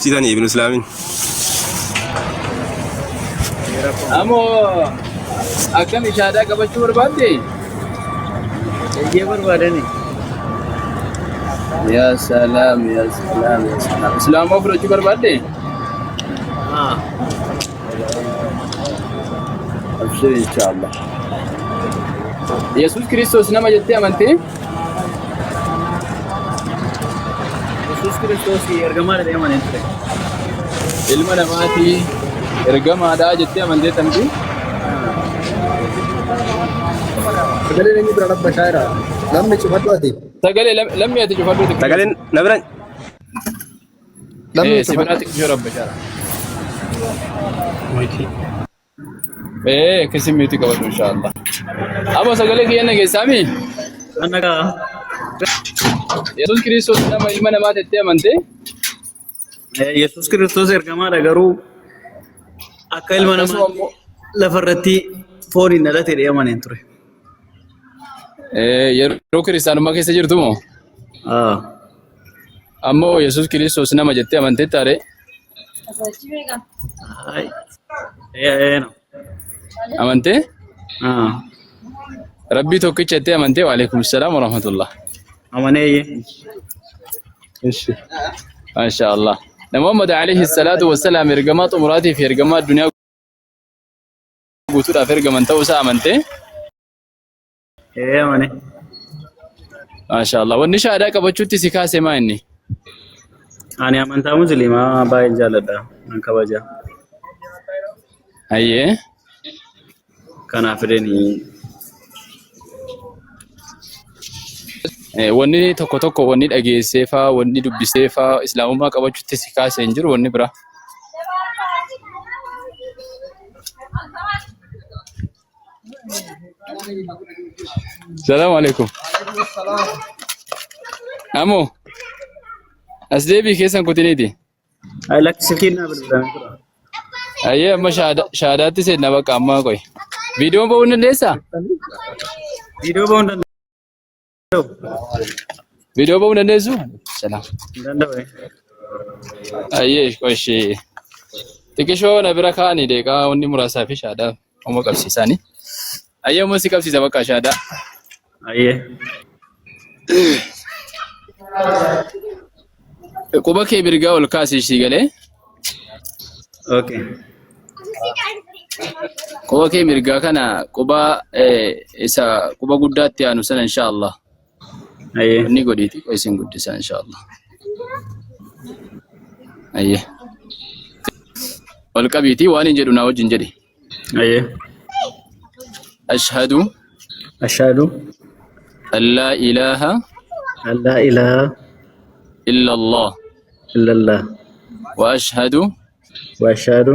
Qabsiisanii Ibnu Islaamin. Amoo akkam shahaadaa qabachuu barbaadde? Eeyyee barbaadani. Yaa salaam yaa salaam yaa salaam. Islaamaa fudhachuu barbaadde? Ah. Abshir inshaallah. Yesuus Kiristoos nama jettee amantee? Yesuus Kiristoos ergamaa jedhee amaneen ture. Ilma namaatii ergamaadha jettee amantee tamti? Sagaleen inni bira rabbashaa jira. Namni cufadhu ati. Sagalee lammii ati cufadhu xiqqoo. Sagaleen na bira Namni Si biraa cufadhu. xiqqoo rabbashaara. Ee akkasii miti qabadhu inshaallah. Amma sagalee kiyya na geessaami? Annagaa. Yesuus Kiristoos nama ilma namaa jettee amantee? Yesuus Kiristoos ergamaadha garuu akka ilma Akkasuma namaatti immoo lafa irratti fooniin dhalate jedhee amaneen ture. Yeroo kiristaanummaa keessa jirtu moo? Ah. Ammoo Yesuus Kiristoos nama jettee amantee taare? Ay. Eh, no. Amantee? Ah. Rabbii tokkicha jettee amantee? Waalaikum salaam wa rahmatullah. Amanee. Ishi. Masha Allah. Nabi Muhammad alayhi salaatu wassalaam ergamaa xumuraatii fi ergamaa addunyaa guutuudhaaf ergaman ta'uu isaa amantee? Ee amane. Masha Allah. Wanni shahaadaa qabachuutti si kaase maa inni? Ani amantaa musliimaa baay'een jaalladha. Nan kabaja. Hayyee. Kanaaf fedheni Wanni tokko tokko wanni dhageessee faa wanni dubbisee faa islaamummaa qabachuutti si kaase hin jiru wanni biraa. Salaamu alaikum. Amoo as deebii keessan kutiniiti. Ay lakki silkiin naa bilbilamee tura. Ayyee amma shaadaatti seenna bakka ammaa qoy. Viidiyoon ba'uu hin dandeessaa? Viidiyoo ba'uu hin danda'u. Viidiyoo ba'uu hin dandeessu? Salaam. Hin danda'u. Ayyee qoshi. Xiqishoo na bira kaa'anii deeqaa wanni muraasaa fi shaadaa oma qabsiisaanii. Ayyee amma si qabsiisa bakka shaadaa. Ayyee. Quba kee mirgaa ol kaasi ishii galee. Okay. Quba kee mirgaa kana quba isa quba guddaatti aanu sana insha Allah. Ayyee. Inni godhiiti isin guddisa insha Allah. Ayyee. Ol qabiitii waan hin jedhu naa wajjin jedhi. Ayyee. Ashhadu Ashhadu an laa ilaaha an laa ilaaha illa Allah illallah wa ashhadu wa ashhadu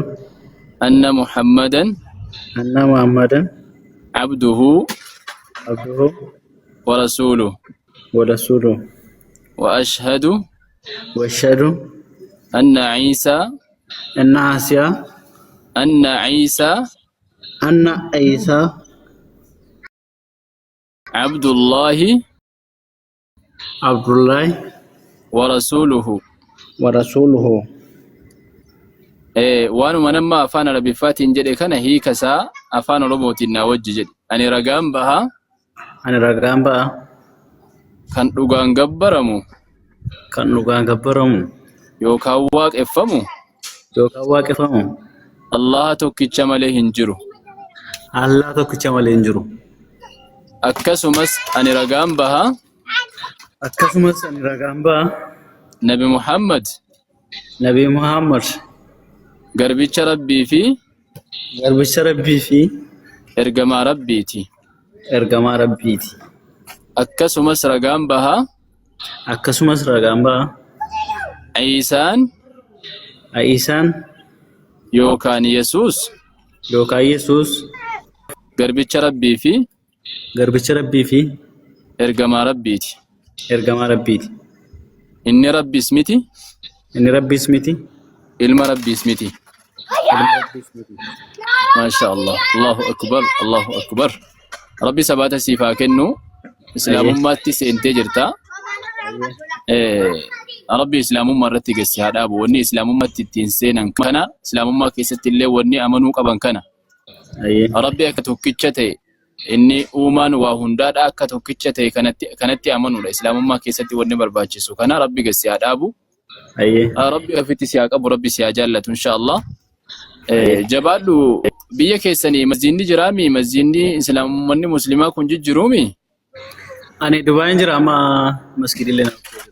anna Muhammadan anna Muhammadan abduhu abduhu wa rasuluhu wa rasuluhu wa ashhadu wa ashhadu anna Isa anna Asiya anna Isa anna Isa abdullahi Abdullahi wa rasuluhu. wa rasuluhu. Waanuma nama afaan Arabiffaatiin jedhe kana hiika isaa afaan Oromootiin naa wajji jedhe. Ani ragaan baha Ani ragaan ba'a kan dhugaan gabbaramu kan dhugaan gabbaramu yookaan waaqeffamu yookaan waaqeffamu Allaha tokkicha malee hin jiru. Allah tokkicha malee hin jiru. Akkasumas ani ragaan baha Akkasumas ani ragaan ba'a Nabi Muhammad Nabi Muhammad garbicha Rabbii fi garbicha Rabbii fi ergamaa Rabbiiti. ergamaa Rabbiiti. Akkasumas ragaan baha Akkasumas ragaan ba'a Iisaan Iisaan yookaan Yesuus yookaan Yesuus garbicha Rabbii fi garbicha Rabbii fi ergamaa Rabbiiti. ergamaa Rabbiiti. Inni Rabbiis miti, Inni Rabbiis miti, ilma Rabbiis miti. ilma Rabbiis miti. Maasha Allah. Allahu akbar. Allahu akbar. Rabbi sabaata siif haa kennu. Islaamummaatti seentee jirta. Rabbi islaamummaa irratti gad si haa dhaabu. Wanni islaamummaatti ittiin seenan kana, islaamummaa keessatti illee wanni amanuu qaban kana. Ayyee. Rabbi akka tokkicha ta'e, inni uumaan waa hundaadha akka tokkicha ta'e kanatti kanatti amanuudha. Islaamummaa keessatti wanni barbaachisu kana Rabbi gad si haa dhaabu. Ayyee. Rabbi ofitti si haa qabu, Rabbi si haa jaallatu inshaallah. Ayyee. Jabaadhu biyya keessanii masjiidni jiraami masjiidni islaamummanni muslimaa kun jijjiruumi. Ani Dubaayin jira amma masgiidillee naaf jira.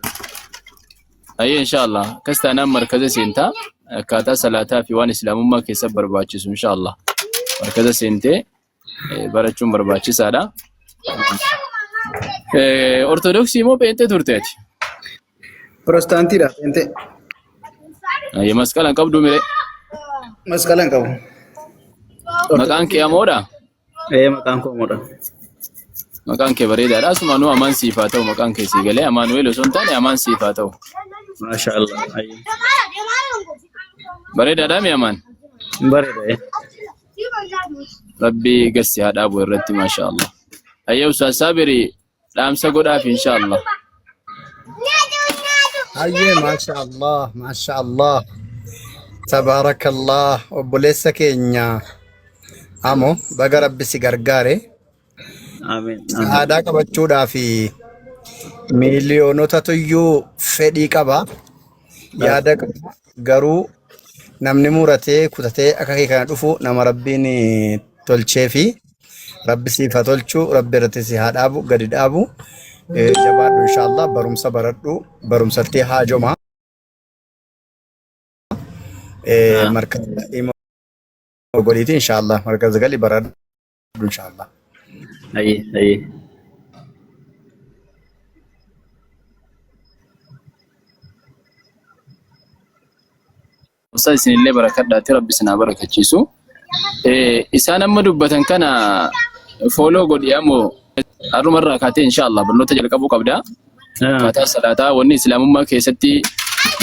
Ayyee inshaallah akkas taanaan markaza seentaa akkaataa salaataa fi waan islaamummaa keessa barbaachisu inshaallah markaza seentee barachuun barbaachisaadha. Ortodoksii moo pheenxee turte ati? Pirotestaantiidha. Pheenxee. Ayyee masqala hin qabdu mire. Masqala hin qabu. Maqaan kee amoodha? Ee maqaan koo Amoodha. Maqaan kee bareedaadha. Asumaanuu amaan siif haa ta'u maqaan kee sii galee Amaanu'eel osoo hin taane amaan siif haa ta'u. Maasha Allah. Ayyee. Bareedaadha mi amaan? Bareeda. Ee. Rabbi gassi haa dhaabu irratti maasha Allah. Ayyee Ustaaz Saabiri dhaamsa godhaaf insha Allah. Hayyee maasha Allah maasha Allah tabaarakallah obboleessa keenya amo baga rabbi si gargaare Amiin. Amiin. aadaa qabachuudhaa fi miiliyoonotatu iyyuu fedhii qaba yaada qaba garuu namni muratee kutatee akka kee kana dhufu nama rabbiin tolchee fi Rabbi siif haa tolchu, Rabbi irratti si haa dhaabu, gadi dhaabu. Jabaadhu inshaallah barumsa baradhu, barumsatti haajoma. Markaza imoo godhiiti inshaallah markaza gali baradhu inshaallah. Ayyee ayyee. Ustaz isinillee barakadhaati rabbi isin haa barakachiisu. Isaan amma dubbatan kana fooloo godhi ammoo har'uma irraa kaatee inshaallah barnoota jalqabuu qabda. Akkaataa salaataa wanni islaamummaa keessatti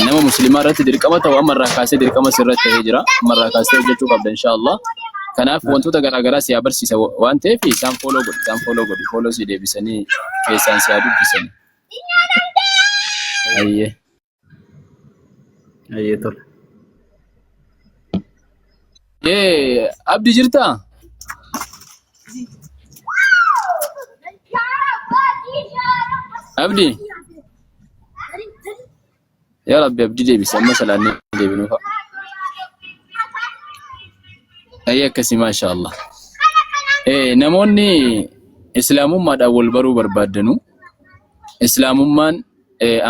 nama musliimaa irratti dirqama ta'u amma irraa kaasee dirqama sirratti ta'ee jira. Amma irraa kaasee hojjechuu qabda inshaallah. Kanaaf wantoota garaa garaa si haa barsiisa waan ta'eef isaan fooloo godhi isaan fooloo godhi fooloo si deebisanii keessaan si haa dubbisanii. Ayyee. Ayyee tole. Ee Abdi jirtaa? Abdi. Yaa Rabbi Abdi deebisi amma salaannee deebinuu fa'a. Ayyee akkasii maasha Allah. Namoonni islaamummaadhaan wal baruu barbaaddanu islaamummaan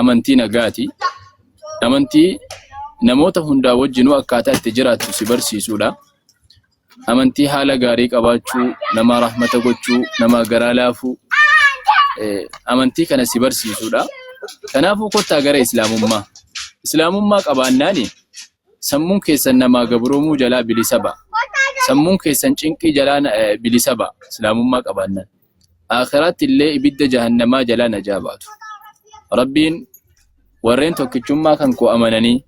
amantii nagaati. Amantii namoota hundaa wajjinuu akkaataa itti jiraattu si barsiisuudha. Amantii haala gaarii qabaachuu, namaa rahmata gochuu, namaa garaa laafuu amantii kana si barsiisuudha. Kanaafuu kottaa gara Islaamummaa. Islaamummaa qabaannaani sammuun keessan namaa gabroomuu jalaa bilisa ba'a. Sammuun keessan cinqii jalaa bilisa ba'a. Islaamummaa qabaannaan. Aakhiraatti illee ibidda jahannamaa jalaa najaa baatu. Rabbiin warreen tokkichummaa kan koo amananii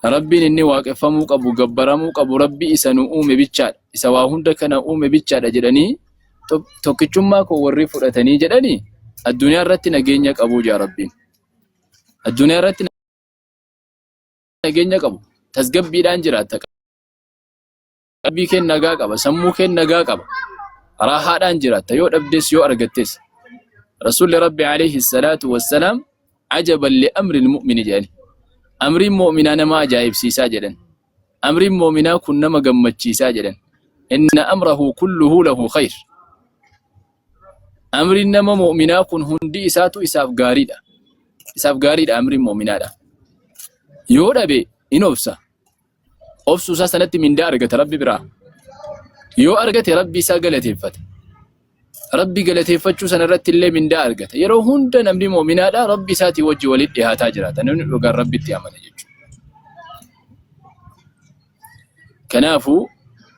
Rabbiin inni waaqeffamuu qabu gabbaramuu qabu Rabbi isa nu uume bichaadha isa waa hunda kana uume bichaadha jedhanii tokkichummaa koo warri fudhatanii jedhanii addunyaa irratti nageenya qabu jaa Rabbiin. Addunyaa irratti nageenya qabu tasgabbiidhaan jiraatta. Qalbii keen nagaa qaba, sammuu keen nagaa qaba. Raahaadhaan jiraatta yoo dhabdes yoo argattes. Rasuulli Rabbi alayhi salaatu wassalaam ajaban li amri mu'mini jedhani. Amriin mu'minaa nama ajaa'ibsiisaa jedhan. Amriin mu'minaa kun nama gammachiisaa jedhan. Inna amrahu kulluhu lahu khayr. Amriin nama mu'minaa kun hundi isaatu isaaf gaariidha. Isaaf gaariidha amriin mu'minaadha. Yoo dhabe in obsa. Obsuu isaa sanatti mindaa argata Rabbi biraa. Yoo argate Rabbi isaa galateeffata. Rabbi galateeffachuu sana irratti illee mindaa argata. Yeroo hunda namni mu'minaadha Rabbi isaatii wajji walitti dhihaataa jiraata. Namni dhugaan Rabbitti amana jechuudha. Kanaafuu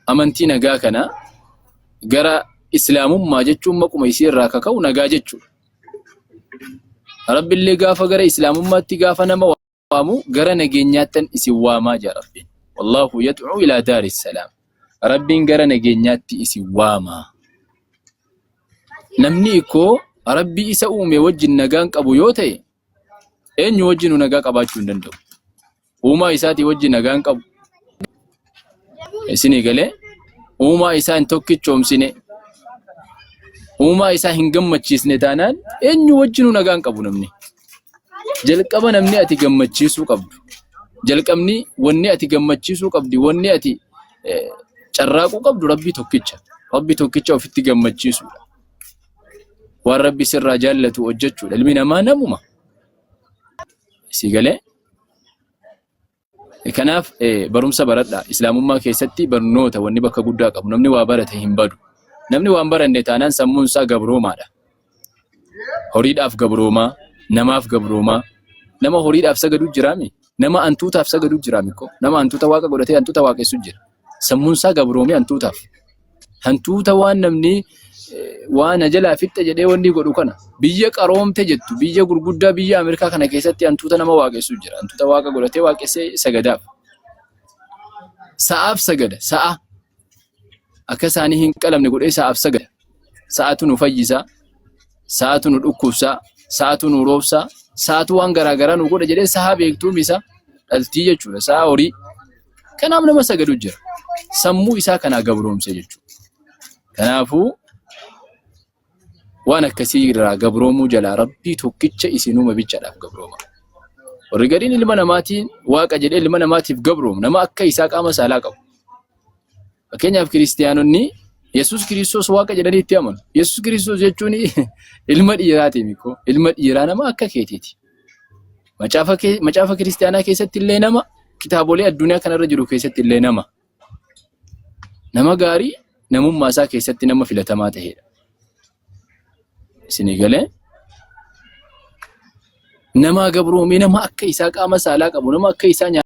amantii nagaa kana gara islaamummaa jechuun maquma isii irraa kaka'u nagaa jechuudha. Rabbi illee gaafa gara islaamummaatti gaafa nama waamu gara nageenyaattan isin waamaa jaa Rabbiin. Wallaahu yad'uu ilaa daari salaam. Rabbiin gara nageenyaatti isin waama. Namni ikkoo Rabbii isa uume wajjin nagaan qabu yoo ta'e Eenyu wajjinuu nagaa qabaachuu hin danda'u. Uumaa isaatii wajjin nagaa hin qabu. Isinii galee uumaa isaa hin tokkichoomsine, uumaa isaa hin gammachiisne taanaan eenyu wajjinuu nagaa hin qabu namni. Jalqaba namni ati gammachiisuu qabdu. Jalqabni wanni ati gammachiisuu qabdi, wanni ati carraaquu qabdu Rabbii tokkicha. Rabbi tokkicha ofitti gammachiisuudha. Waan Rabbi sirraa jaallatu hojjechuudha. Ilmi namaa namuma. Si galee? Kanaaf barumsa baradhaa. Islaamummaa keessatti barnoota wanni bakka guddaa qabu. Namni waa barate hin badu. Namni waan baranne taanaan sammuun isaa gabroomaadha. Horiidhaaf gabroomaa, namaaf gabroomaa. Nama horiidhaaf sagadu jiraami. Nama antuutaaf sagadu jiraami ko. Nama antuuta waaqa godhatee antuuta waaqessu jira. Sammuun isaa gabroomee antuutaaf. Hantuuta waan namni waan na jalaa fixxe jedhee wanni godhu kana biyya qaroomte jettu biyya gurguddaa biyya Ameerikaa kana keessatti hantuuta nama waaqessu jira. Hantuuta waaqa godhatee waaqessee sagadaaf. Sa'aaf sagada. Sa'a. Akka isaanii hin qalamne godhee sa'aaf sagada. Sa'atu nu fayyisa. Sa'atu nu dhukkubsa. Sa'atu nu roobsa. Sa'atu waan garaagaraa nu godha jedhee sa'a beektuum isa dhaltii jechuudha. Sa'a horii. Kanaaf nama sagadu jira. Sammuu isaa kanaa gabroomse jechuudha. Kanaafuu waan akkasii irraa gabroomuu jalaa Rabbii tokkicha isinuma bichaadhaaf gabrooma. Warri gadiin ilma namaatiin waaqa jedhee ilma namaatiif gabroomu nama akka isaa qaama saalaa qabu. Fakkeenyaaf kiristiyaanonni Yesuus Kiristoos waaqa jedhanii itti amanu. Yesuus Kiristoos jechuun ilma dhiiraati miko. Ilma dhiiraa nama akka keetiiti. Macaafa macaafa kiristiyaanaa keessatti illee nama, kitaabolee addunyaa kanarra jiru keessatti illee nama. Nama gaarii namummaa isaa keessatti nama filatamaa ta'edha. Isinii galee? Nama gabroomee nama akka isaa qaama saalaa qabu, nama akka isaa nyaata.